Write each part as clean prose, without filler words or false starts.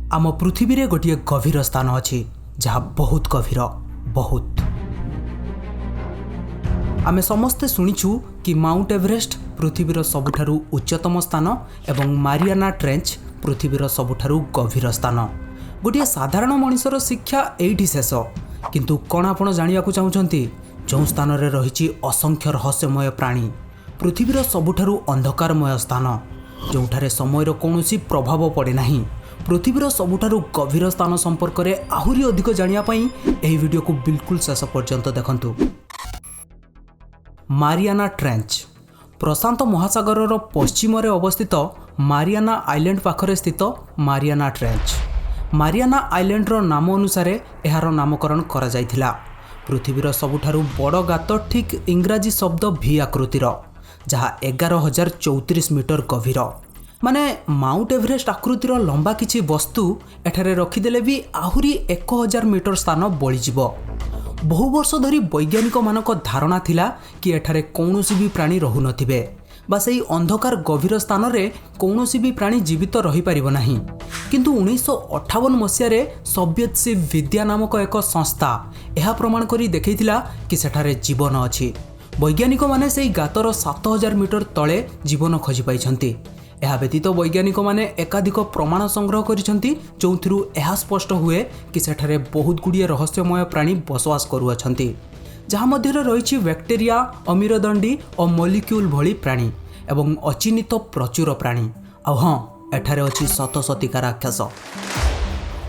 ଆମ ପୃଥିବୀରେ ଗୋଟିଏ ଗଭୀର ସ୍ଥାନ ଅଛି, ଯାହା ବହୁତ ଗଭୀର, ବହୁତ। ଆମେ ସମସ୍ତେ ଶୁଣିଛୁ କି ମାଉଣ୍ଟ ଏଭରେଷ୍ଟ ପୃଥିବୀର ସବୁଠାରୁ ଉଚ୍ଚତମ ସ୍ଥାନ ଏବଂ ମାରିଆନା ଟ୍ରେଞ୍ଚ ପୃଥିବୀର ସବୁଠାରୁ ଗଭୀର ସ୍ଥାନ। ଗୋଟିଏ ସାଧାରଣ ମଣିଷର ଶିକ୍ଷା ଏଇଠି ଶେଷ। କିନ୍ତୁ କ'ଣ ଆପଣ ଜାଣିବାକୁ ଚାହୁଁଛନ୍ତି, ଯେଉଁ ସ୍ଥାନରେ ରହିଛି ଅସଂଖ୍ୟ ରହସ୍ୟମୟ ପ୍ରାଣୀ, ପୃଥିବୀର ସବୁଠାରୁ ଅନ୍ଧକାରମୟ ସ୍ଥାନ, ଯେଉଁଠାରେ ସମୟର କୌଣସି ପ୍ରଭାବ ପଡ଼େ ନାହିଁ? ପୃଥିବୀର ସବୁଠାରୁ ଗଭୀର ସ୍ଥାନ ସମ୍ପର୍କରେ ଆହୁରି ଅଧିକ ଜାଣିବା ପାଇଁ ଏହି ଭିଡ଼ିଓକୁ ବିଲକୁଲ ଶେଷ ପର୍ଯ୍ୟନ୍ତ ଦେଖନ୍ତୁ। ମାରିଆନା ଟ୍ରେଞ୍ଚ ପ୍ରଶାନ୍ତ ମହାସାଗରର ପଶ୍ଚିମରେ ଅବସ୍ଥିତ ମାରିଆନା ଆଇଲ୍ୟାଣ୍ଡ ପାଖରେ ସ୍ଥିତ ମାରିଆନା ଟ୍ରେଞ୍ଚ। ମାରିଆନା ଆଇଲ୍ୟାଣ୍ଡର ନାମ ଅନୁସାରେ ଏହାର ନାମକରଣ କରାଯାଇଥିଲା। ପୃଥିବୀର ସବୁଠାରୁ ବଡ଼ ଗାତ ଠିକ୍ ଇଂରାଜୀ ଶବ୍ଦ ଭି ଆକୃତିର, ଯାହା 11,034 ମିଟର ଗଭୀର। ମାନେ ମାଉଣ୍ଟ ଏଭରେଷ୍ଟ ଆକୃତିର ଲମ୍ବା କିଛି ବସ୍ତୁ ଏଠାରେ ରଖିଦେଲେ ବି ଆହୁରି 1000 ମିଟର ସ୍ଥାନ ବଳିଯିବ। ବହୁ ବର୍ଷ ଧରି ବୈଜ୍ଞାନିକମାନଙ୍କ ଧାରଣା ଥିଲା କି ଏଠାରେ କୌଣସି ବି ପ୍ରାଣୀ ରହୁନଥିବେ ବା ସେହି ଅନ୍ଧକାର ଗଭୀର ସ୍ଥାନରେ କୌଣସି ବି ପ୍ରାଣୀ ଜୀବିତ ରହିପାରିବ ନାହିଁ। କିନ୍ତୁ 1958 ମସିହାରେ ସୋଭିଏତ ସିପ୍ ବିଦ୍ୟା ନାମକ ଏକ ସଂସ୍ଥା ଏହା ପ୍ରମାଣ କରି ଦେଖାଇଥିଲା କି ସେଠାରେ ଜୀବନ ଅଛି। ବୈଜ୍ଞାନିକମାନେ ସେହି ଗାତର 7000 ମିଟର ତଳେ ଜୀବନ ଖୋଜି ପାଇଛନ୍ତି। ଏହା ବ୍ୟତୀତ ବୈଜ୍ଞାନିକମାନେ ଏକାଧିକ ପ୍ରମାଣ ସଂଗ୍ରହ କରିଛନ୍ତି, ଯେଉଁଥିରୁ ଏହା ସ୍ପଷ୍ଟ ହୁଏ କି ସେଠାରେ ବହୁତ ଗୁଡ଼ିଏ ରହସ୍ୟମୟ ପ୍ରାଣୀ ବସବାସ କରୁଅଛନ୍ତି, ଯାହା ମଧ୍ୟରେ ରହିଛି ବ୍ୟାକ୍ଟେରିଆ, ଅମେରୁଦଣ୍ଡୀ ଓ ମଲିକ୍ୟୁଲ ଭଳି ପ୍ରାଣୀ ଏବଂ ଅଚିହ୍ନିତ ପ୍ରଚୁର ପ୍ରାଣୀ। ଆଉ ହଁ, ଏଠାରେ ଅଛି ଶତଶତିକା ରାକ୍ଷସ।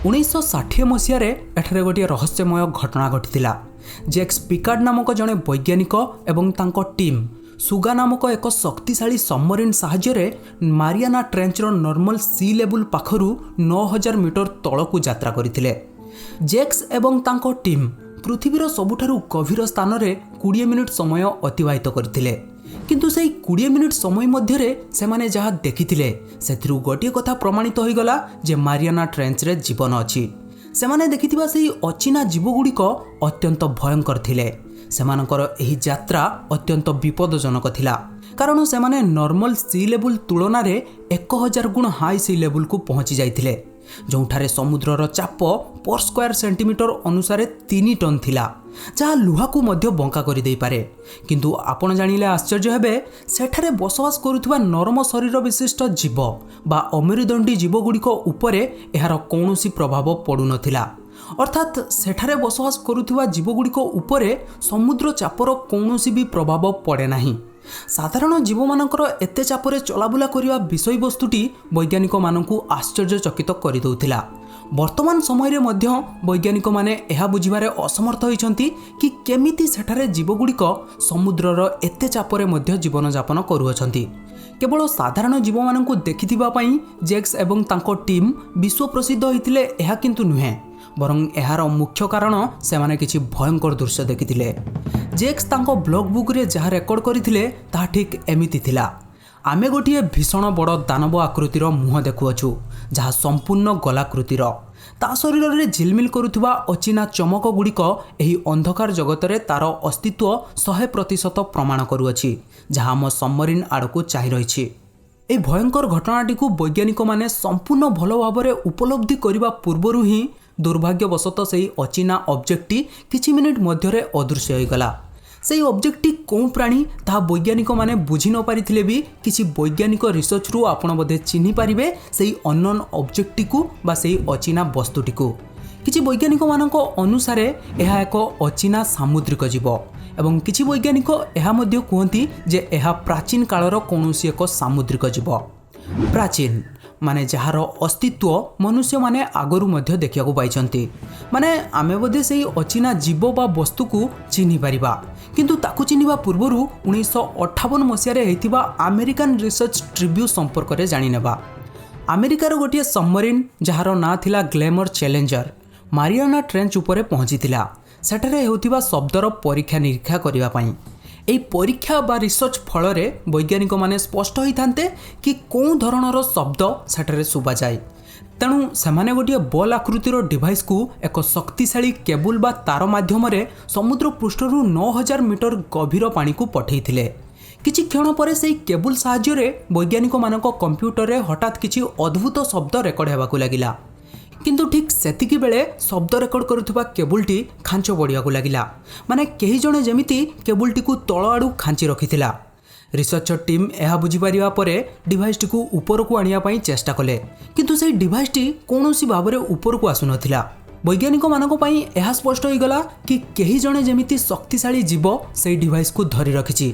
1960 ମସିହାରେ ଏଠାରେ ଗୋଟିଏ ରହସ୍ୟମୟ ଘଟଣା ଘଟିଥିଲା। ଜେକ୍ସ ପିକାର୍ଡ ନାମକ ଜଣେ ବୈଜ୍ଞାନିକ ଏବଂ ତାଙ୍କ ଟିମ୍ ସୁଗା ନାମକ ଏକ ଶକ୍ତିଶାଳୀ ସବମରିନ୍ ସାହାଯ୍ୟରେ ମାରିଆନା ଟ୍ରେଞ୍ଚର ନର୍ମାଲ ସି ଲେବୁଲ୍ ପାଖରୁ 9000 ମିଟର ତଳକୁ ଯାତ୍ରା କରିଥିଲେ। ଜେକ୍ସ ଏବଂ ତାଙ୍କ ଟିମ୍ ପୃଥିବୀର ସବୁଠାରୁ ଗଭୀର ସ୍ଥାନରେ 20 ମିନିଟ୍ ସମୟ ଅତିବାହିତ କରିଥିଲେ। କିନ୍ତୁ ସେହି 20 ମିନିଟ୍ ସମୟ ମଧ୍ୟରେ ସେମାନେ ଯାହା ଦେଖିଥିଲେ, ସେଥିରୁ ଗୋଟିଏ କଥା ପ୍ରମାଣିତ ହୋଇଗଲା ଯେ ମାରିଆନା ଟ୍ରେଞ୍ଚରେ ଜୀବନ ଅଛି। ସେମାନେ ଦେଖିଥିବା ସେହି ଅଚିହ୍ନା ଜୀବଗୁଡ଼ିକ ଅତ୍ୟନ୍ତ ଭୟଙ୍କର ଥିଲେ। ସେମାନଙ୍କର ଏହି ଯାତ୍ରା ଅତ୍ୟନ୍ତ ବିପଦଜନକ ଥିଲା, କାରଣ ସେମାନେ ନର୍ମାଲ ସି ଲେବୁଲ୍ ତୁଳନାରେ 1000 ଗୁଣ ହାଇ ସି ଲେବୁଲ୍କୁ ପହଞ୍ଚି ଯାଇଥିଲେ, ଯେଉଁଠାରେ ସମୁଦ୍ରର ଚାପ ପର୍ ସ୍କୋୟାର ସେଣ୍ଟିମିଟର ଅନୁସାରେ 3 ଟନ୍ ଥିଲା, ଯାହା ଲୁହାକୁ ମଧ୍ୟ ବଙ୍କା କରିଦେଇପାରେ। କିନ୍ତୁ ଆପଣ ଜାଣିଲେ ଆଶ୍ଚର୍ଯ୍ୟ ହେବେ, ସେଠାରେ ବସବାସ କରୁଥିବା ନରମ ଶରୀର ବିଶିଷ୍ଟ ଜୀବ ବା ଅମେରୁଦଣ୍ଡୀ ଜୀବଗୁଡ଼ିକ ଉପରେ ଏହାର କୌଣସି ପ୍ରଭାବ ପଡ଼ୁନଥିଲା। ଅର୍ଥାତ୍ ସେଠାରେ ବସବାସ କରୁଥିବା ଜୀବଗୁଡ଼ିକ ଉପରେ ସମୁଦ୍ର ଚାପର କୌଣସି ବି ପ୍ରଭାବ ପଡ଼େ ନାହିଁ। ସାଧାରଣ ଜୀବମାନଙ୍କର ଏତେ ଚାପରେ ଚଲାବୁଲା କରିବା ବିଷୟବସ୍ତୁଟି ବୈଜ୍ଞାନିକମାନଙ୍କୁ ଆଶ୍ଚର୍ଯ୍ୟଚକିତ କରିଦେଉଥିଲା। ବର୍ତ୍ତମାନ ସମୟରେ ମଧ୍ୟ ବୈଜ୍ଞାନିକମାନେ ଏହା ବୁଝିବାରେ ଅସମର୍ଥ ହୋଇଛନ୍ତି କି କେମିତି ସେଠାରେ ଜୀବଗୁଡ଼ିକ ସମୁଦ୍ରର ଏତେ ଚାପରେ ମଧ୍ୟ ଜୀବନଯାପନ କରୁଅଛନ୍ତି। କେବଳ ସାଧାରଣ ଜୀବମାନଙ୍କୁ ଦେଖିଥିବା ପାଇଁ ଜେକ୍ସ ଏବଂ ତାଙ୍କ ଟିମ୍ ବିଶ୍ୱ ପ୍ରସିଦ୍ଧ ହୋଇଥିଲେ, ଏହା କିନ୍ତୁ ନୁହେଁ, ବରଂ ଏହାର ମୁଖ୍ୟ କାରଣ ସେମାନେ କିଛି ଭୟଙ୍କର ଦୃଶ୍ୟ ଦେଖିଥିଲେ। ଜେକ୍ସ ତାଙ୍କ ବ୍ଲଗ୍ ବୁକ୍ରେ ଯାହା ରେକର୍ଡ କରିଥିଲେ, ତାହା ଠିକ୍ ଏମିତି ଥିଲା: ଆମେ ଗୋଟିଏ ଭୀଷଣ ବଡ଼ ଦାନବ ଆକୃତିର ମୁହଁ ଦେଖୁଅଛୁ, ଯାହା ସମ୍ପୂର୍ଣ୍ଣ ଗୋଲାକୃତିର। ତା ଶରୀରରେ ଝିଲମିଲ କରୁଥିବା ଅଚିହ୍ନା ଚମକ ଗୁଡ଼ିକ ଏହି ଅନ୍ଧକାର ଜଗତରେ ତାର ଅସ୍ତିତ୍ୱ 100% ପ୍ରମାଣ କରୁଅଛି, ଯାହା ଆମ ସବମରିନ୍ ଆଡ଼କୁ ଚାହିଁ ରହିଛି। ଏହି ଭୟଙ୍କର ଘଟଣାଟିକୁ ବୈଜ୍ଞାନିକମାନେ ସମ୍ପୂର୍ଣ୍ଣ ଭଲ ଭାବରେ ଉପଲବ୍ଧି କରିବା ପୂର୍ବରୁ ହିଁ ଦୁର୍ଭାଗ୍ୟବଶତଃ ସେହି ଅଚିହ୍ନା ଅବଜେକ୍ଟଟି କିଛି ମିନିଟ୍ ମଧ୍ୟରେ ଅଦୃଶ୍ୟ ହୋଇଗଲା। ସେହି ଅବଜେକ୍ଟଟି କେଉଁ ପ୍ରାଣୀ, ତାହା ବୈଜ୍ଞାନିକମାନେ ବୁଝି ନ ପାରିଥିଲେ ବି କିଛି ବୈଜ୍ଞାନିକ ରିସର୍ଚ୍ଚରୁ ଆପଣ ବୋଧେ ଚିହ୍ନି ପାରିବେ ସେହି ଅନନୋନ୍ ଅବଜେକ୍ଟଟିକୁ ବା ସେହି ଅଚିହ୍ନା ବସ୍ତୁଟିକୁ। କିଛି ବୈଜ୍ଞାନିକମାନଙ୍କ ଅନୁସାରେ ଏହା ଏକ ଅଚିହ୍ନା ସାମୁଦ୍ରିକ ଜୀବ ଏବଂ କିଛି ବୈଜ୍ଞାନିକ ଏହା ମଧ୍ୟ କୁହନ୍ତି ଯେ ଏହା ପ୍ରାଚୀନ କାଳର କୌଣସି ଏକ ସାମୁଦ୍ରିକ ଜୀବ। ପ୍ରାଚୀନ ମାନେ ଯାହାର ଅସ୍ତିତ୍ୱ ମନୁଷ୍ୟମାନେ ଆଗରୁ ମଧ୍ୟ ଦେଖିବାକୁ ପାଇଛନ୍ତି। ମାନେ ଆମେ ବୋଧେ ସେହି ଅଚିହ୍ନା ଜୀବ ବା ବସ୍ତୁକୁ ଚିହ୍ନି ପାରିବା। କିନ୍ତୁ ତାକୁ ଚିହ୍ନିବା ପୂର୍ବରୁ 1958 ମସିହାରେ ହେଇଥିବା ଆମେରିକାନ ରିସର୍ଚ୍ଚ ଟ୍ରିବ୍ୟୁ ସମ୍ପର୍କରେ ଜାଣିନେବା। ଆମେରିକାର ଗୋଟିଏ ସବମରିନ୍, ଯାହାର ନାଁ ଥିଲା ଗ୍ଲେମର ଚ୍ୟାଲେଞ୍ଜର, ମାରିଆନା ଟ୍ରେଞ୍ଚ ଉପରେ ପହଞ୍ଚିଥିଲା ସେଠାରେ ହେଉଥିବା ଶବ୍ଦର ପରୀକ୍ଷା ନିରୀକ୍ଷା କରିବା ପାଇଁ। ଏହି ପରୀକ୍ଷା ବା ରିସର୍ଚ୍ଚ ଫଳରେ ବୈଜ୍ଞାନିକମାନେ ସ୍ପଷ୍ଟ ହୋଇଥାନ୍ତେ କି କେଉଁ ଧରଣର ଶବ୍ଦ ସେଠାରେ ଶୁଭାଯାଏ। ତେଣୁ ସେମାନେ ଗୋଟିଏ ବଲ୍ ଆକୃତିର ଡିଭାଇସ୍କୁ ଏକ ଶକ୍ତିଶାଳୀ କେବୁଲ ବା ତାର ମାଧ୍ୟମରେ ସମୁଦ୍ର ପୃଷ୍ଠରୁ 9000 ମିଟର ଗଭୀର ପାଣିକୁ ପଠାଇଥିଲେ। କିଛି କ୍ଷଣ ପରେ ସେହି କେବୁଲ ସାହାଯ୍ୟରେ ବୈଜ୍ଞାନିକମାନଙ୍କ କମ୍ପ୍ୟୁଟରରେ ହଠାତ୍ କିଛି ଅଦ୍ଭୁତ ଶବ୍ଦ ରେକର୍ଡ ହେବାକୁ ଲାଗିଲା। କିନ୍ତୁ ଠିକ୍ ସେତିକି ବେଳେ ଶବ୍ଦ ରେକର୍ଡ କରୁଥିବା କେବୁଲଟି ଖାଞ୍ଚ ପଡ଼ିବାକୁ ଲାଗିଲା, ମାନେ କେହି ଜଣେ ଯେମିତି କେବୁଲଟିକୁ ତଳ ଆଡ଼ୁ ଖାଞ୍ଚି ରଖିଥିଲା। ରିସର୍ଚ୍ଚର ଟିମ୍ ଏହା ବୁଝିପାରିବା ପରେ ଡିଭାଇସଟିକୁ ଉପରକୁ ଆଣିବା ପାଇଁ ଚେଷ୍ଟା କଲେ, କିନ୍ତୁ ସେହି ଡିଭାଇସଟି କୌଣସି ଭାବରେ ଉପରକୁ ଆସୁନଥିଲା। ବୈଜ୍ଞାନିକମାନଙ୍କ ପାଇଁ ଏହା ସ୍ପଷ୍ଟ ହୋଇଗଲା କି କେହି ଜଣେ ଯେମିତି ଶକ୍ତିଶାଳୀ ଜୀବ ସେହି ଡିଭାଇସକୁ ଧରି ରଖିଛି।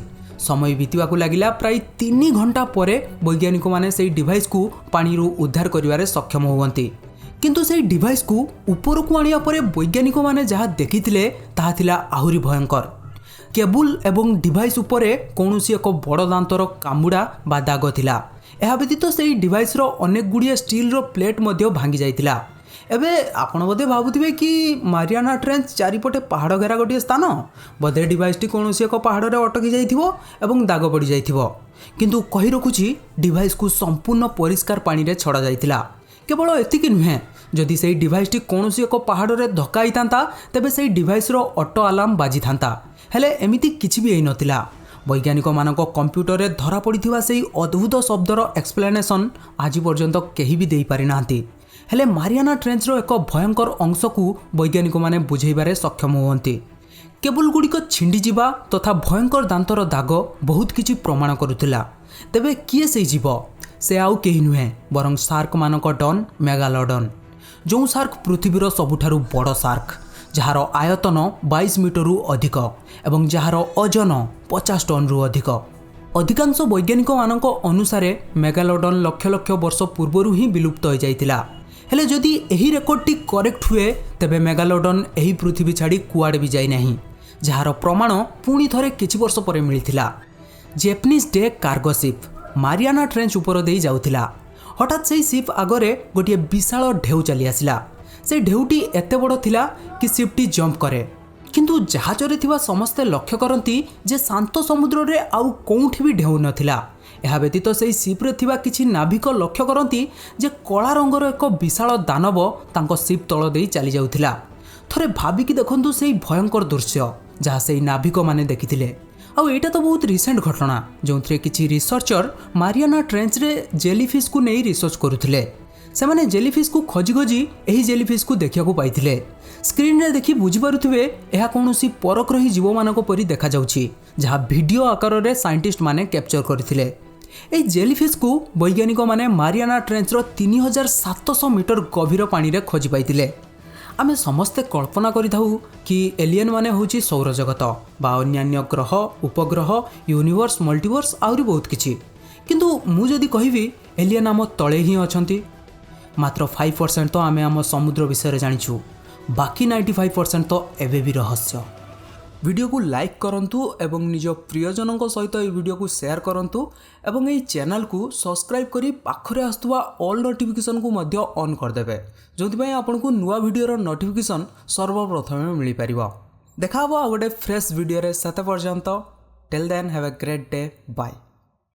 ସମୟ ବିତିବାକୁ ଲାଗିଲା। ପ୍ରାୟ 3 ଘଣ୍ଟା ପରେ ବୈଜ୍ଞାନିକମାନେ ସେହି ଡିଭାଇସକୁ ପାଣିରୁ ଉଦ୍ଧାର କରିବାରେ ସକ୍ଷମ ହୁଅନ୍ତି। କିନ୍ତୁ ସେହି ଡିଭାଇସକୁ ଉପରକୁ ଆଣିବା ପରେ ବୈଜ୍ଞାନିକମାନେ ଯାହା ଦେଖିଥିଲେ, ତାହା ଥିଲା ଆହୁରି ଭୟଙ୍କର। କେବୁଲ ଏବଂ ଡିଭାଇସ୍ ଉପରେ କୌଣସି ଏକ ବଡ଼ ଦାନ୍ତର କାମୁଡ଼ା ବା ଦାଗ ଥିଲା। ଏହା ବ୍ୟତୀତ ସେହି ଡିଭାଇସ୍ର ଅନେକ ଗୁଡ଼ିଏ ଷ୍ଟିଲ୍ର ପ୍ଲେଟ୍ ମଧ୍ୟ ଭାଙ୍ଗି ଯାଇଥିଲା। ଏବେ ଆପଣ ବୋଧେ ଭାବୁଥିବେ କି ମାରିଆନା ଟ୍ରେଞ୍ଚ ଚାରିପଟେ ପାହାଡ଼ ଘେରା ଗୋଟିଏ ସ୍ଥାନ, ବୋଧେ ଡିଭାଇସ୍ଟି କୌଣସି ଏକ ପାହାଡ଼ରେ ଅଟକି ଯାଇଥିବ ଏବଂ ଦାଗ ପଡ଼ିଯାଇଥିବ। କିନ୍ତୁ କହି ରଖୁଛି, ଡିଭାଇସ୍କୁ ସମ୍ପୂର୍ଣ୍ଣ ପରିଷ୍କାର ପାଣିରେ ଛଡ଼ା ଯାଇଥିଲା। କେବଳ ଏତିକି ନୁହେଁ, ଯଦି ସେହି ଡିଭାଇସ୍ଟି କୌଣସି ଏକ ପାହାଡ଼ରେ ଧକ୍କା ହେଇଥାନ୍ତା, ତେବେ ସେହି ଡିଭାଇସ୍ର ଅଟୋ ଆଲାର୍ମ ବାଜିଥାନ୍ତା। ହେଲେ ଏମିତି କିଛି ବି ହେଇନଥିଲା। ବୈଜ୍ଞାନିକମାନଙ୍କ କମ୍ପ୍ୟୁଟରରେ ଧରା ପଡ଼ିଥିବା ସେହି ଅଦ୍ଭୁତ ଶବ୍ଦର ଏକ୍ସପ୍ଲେନେସନ୍ ଆଜି ପର୍ଯ୍ୟନ୍ତ କେହି ବି ଦେଇପାରିନାହାନ୍ତି। ହେଲେ ମାରିଆନା ଟ୍ରେଞ୍ଚର ଏକ ଭୟଙ୍କର ଅଂଶକୁ ବୈଜ୍ଞାନିକମାନେ ବୁଝେଇବାରେ ସକ୍ଷମ ହୁଅନ୍ତି। କେବୁଲ ଗୁଡ଼ିକ ଛିଣ୍ଡିଯିବା ତଥା ଭୟଙ୍କର ଦାନ୍ତର ଦାଗ ବହୁତ କିଛି ପ୍ରମାଣ କରୁଥିଲା। ତେବେ କିଏ ସେଇ ଜୀବ? ସେ ଆଉ କେହି ନୁହେଁ, ବରଂ ସାର୍କମାନଙ୍କ ଡନ୍ ମେଗାଲୋଡନ୍, ଯେଉଁ ସାର୍କ ପୃଥିବୀର ସବୁଠାରୁ ବଡ଼ ସାର୍କ, ଯାହାର ଆୟତନ 22 ମିଟରରୁ ଅଧିକ ଏବଂ ଯାହାର ଓଜନ 50 ଟନ୍ରୁ ଅଧିକ। ଅଧିକାଂଶ ବୈଜ୍ଞାନିକମାନଙ୍କ ଅନୁସାରେ ମେଗାଲୋଡନ୍ ଲକ୍ଷ ଲକ୍ଷ ବର୍ଷ ପୂର୍ବରୁ ହିଁ ବିଲୁପ୍ତ ହୋଇଯାଇଥିଲା। ହେଲେ ଯଦି ଏହି ରେକର୍ଡଟି କରେକ୍ଟ ହୁଏ, ତେବେ ମେଗାଲୋଡନ୍ ଏହି ପୃଥିବୀ ଛାଡ଼ି କୁଆଡ଼େ ବି ଯାଇନାହିଁ, ଯାହାର ପ୍ରମାଣ ପୁଣି ଥରେ କିଛି ବର୍ଷ ପରେ ମିଳିଥିଲା। ଜେପନିଜ୍ ଡେ କାର୍ଗୋ ସିପ୍ ମାରିଆନା ଟ୍ରେଞ୍ଚ ଉପର ଦେଇ ଯାଉଥିଲା। ହଠାତ୍ ସେହି ସିପ୍ ଆଗରେ ଗୋଟିଏ ବିଶାଳ ଢେଉ ଚାଲି ଆସିଲା। ସେ ଢେଉଟି ଏତେ ବଡ଼ ଥିଲା କି ସିପ୍ଟି ଜମ୍ପ କରେ। କିନ୍ତୁ ଜାହାଜରେ ଥିବା ସମସ୍ତେ ଲକ୍ଷ୍ୟ କରନ୍ତି ଯେ ଶାନ୍ତ ସମୁଦ୍ରରେ ଆଉ କେଉଁଠି ବି ଢେଉ ନଥିଲା। ଏହା ବ୍ୟତୀତ ସେହି ସିପ୍ରେ ଥିବା କିଛି ନାବିକ ଲକ୍ଷ୍ୟ କରନ୍ତି ଯେ କଳା ରଙ୍ଗର ଏକ ବିଶାଳ ଦାନବ ତାଙ୍କ ସିପ୍ ତଳ ଦେଇ ଚାଲିଯାଉଥିଲା। ଥରେ ଭାବିକି ଦେଖନ୍ତୁ ସେଇ ଭୟଙ୍କର ଦୃଶ୍ୟ ଯାହା ସେଇ ନାବିକମାନେ ଦେଖିଥିଲେ। ଆଉ ଏଇଟା ତ ବହୁତ ରିସେଣ୍ଟ ଘଟଣା, ଯେଉଁଥିରେ କିଛି ରିସର୍ଚ୍ଚର ମାରିଆନା ଟ୍ରେଞ୍ଚରେ ଜେଲିଫିସ୍କୁ ନେଇ ରିସର୍ଚ୍ଚ କରୁଥିଲେ। ସେମାନେ ଜେଲିଫିସ୍କୁ ଖୋଜି ଖୋଜି ଏହି ଜେଲିଫିସ୍କୁ ଦେଖିବାକୁ ପାଇଥିଲେ। ସ୍କ୍ରିନ୍ରେ ଦେଖି ବୁଝିପାରୁଥିବେ, ଏହା କୌଣସି ପରଗ୍ରହୀ ଜୀବମାନଙ୍କ ପରି ଦେଖାଯାଉଛି, ଯାହା ଭିଡ଼ିଓ ଆକାରରେ ସାଇଣ୍ଟିଷ୍ଟମାନେ କ୍ୟାପଚର କରିଥିଲେ। ଏହି ଜେଲିଫିସ୍କୁ ବୈଜ୍ଞାନିକମାନେ ମାରିଆନା ଟ୍ରେଞ୍ଚର 3700 ମିଟର ଗଭୀର ପାଣିରେ ଖୋଜି ପାଇଥିଲେ। ଆମେ ସମସ୍ତେ କଳ୍ପନା କରିଥାଉ କି ଏଲିଏନ୍ ମାନେ ହେଉଛି ସୌରଜଗତ ବା ଅନ୍ୟାନ୍ୟ ଗ୍ରହ, ଉପଗ୍ରହ, ୟୁନିଭର୍ସ, ମଲ୍ଟିଭର୍ସ, ଆହୁରି ବହୁତ କିଛି। କିନ୍ତୁ ମୁଁ ଯଦି କହିବି ଏଲିଏନ୍ ଆମ ତଳେ ହିଁ ଅଛନ୍ତି? ମାତ୍ର 5% ତ ଆମେ ଆମ ସମୁଦ୍ର ବିଷୟରେ ଜାଣିଛୁ, ବାକି 95% ତ ଏବେ ବି ରହସ୍ୟ। ଭିଡ଼ିଓକୁ ଲାଇକ୍ କରନ୍ତୁ ଏବଂ ନିଜ ପ୍ରିୟଜନଙ୍କ ସହିତ ଏହି ଭିଡ଼ିଓକୁ ସେୟାର କରନ୍ତୁ ଏବଂ ଏହି ଚ୍ୟାନେଲକୁ ସବସ୍କ୍ରାଇବ୍ କରି ପାଖରେ ଆସୁଥିବା ଅଲ୍ ନୋଟିଫିକେସନ୍କୁ ମଧ୍ୟ ଅନ୍ କରିଦେବେ, ଯେଉଁଥିପାଇଁ ଆପଣଙ୍କୁ ନୂଆ ଭିଡ଼ିଓର ନୋଟିଫିକେସନ୍ ସର୍ବପ୍ରଥମେ ମିଳିପାରିବ। ଦେଖା ହେବ ଆଉ ଗୋଟେ ଫ୍ରେଶ୍ ଭିଡ଼ିଓରେ। ସେତେ ପର୍ଯ୍ୟନ୍ତ, till then, have a great day. Bye.